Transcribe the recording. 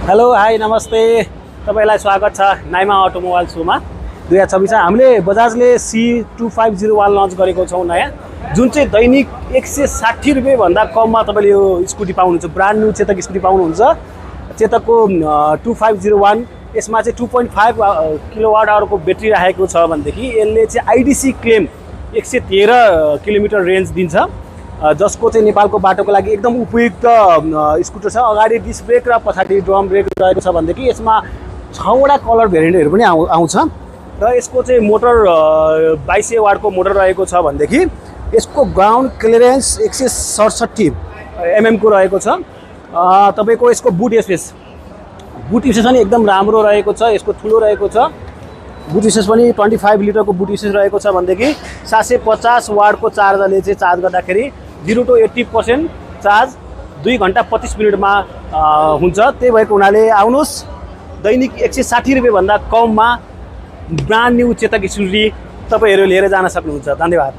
Hello hi नमस्ते तपाईलाई स्वागत छ नाइमा अटोमोबाइल शोमा 2026 हामीले बजाजले C2501 लन्च गरेको छौं नयाँ जुन चाहिँ दैनिक 160 रुपैयाँ भन्दा कममा तपाईले यो स्कुटी पाउनुहुन्छ। ब्रान्ड न्यू चेतक स्कुटी पाउनुहुन्छ। चेतकको 2501 यसमा चाहिँ 2.5 किलोवाट आवरको ब्याट्री राखेको छ भनेदेखि यसले चाहिँ आईडीसी क्लेम 113 किलोमिटर रेन्ज दिन्छ, जसको चाहिँ नेपालको बाटोको लागि एकदम उपयुक्त स्कुटर छ। अगाडि डिस्क ब्रेक र पछाडि ड्रम ब्रेक रहेको छ भनेदेखि यसमा 6 वटा कलर भेरिएन्टहरु पनि आउँछ र यसको चाहिँ मोटर 2200 वाटको मोटर रहेको छ भनेदेखि यसको ग्राउन्ड क्लियरेन्स 167 mm को रहेको छ। तपाईको यसको बुट स्पेस पनि एकदम राम्रो रहेको छ। यसको ठुलो रहेको छ। बुट स्पेस पनि 25 लिटरको बुट स्पेस रहेको छ भनेदेखि 750 वाटको चार्जरले चाहिँ चार्ज गर्दाखेरि 0 to 80% चार्ज 2 घण्टा 25 मिनेटमा हुन्छ। त्यही भएको हुनाले आउनुस् दैनिक 160 रुपैयाँ भन्दा कममा ब्रान्ड न्यू चेतक स्कुटी तपाईहरु लिएर जान सक्नुहुन्छ। धन्यवाद।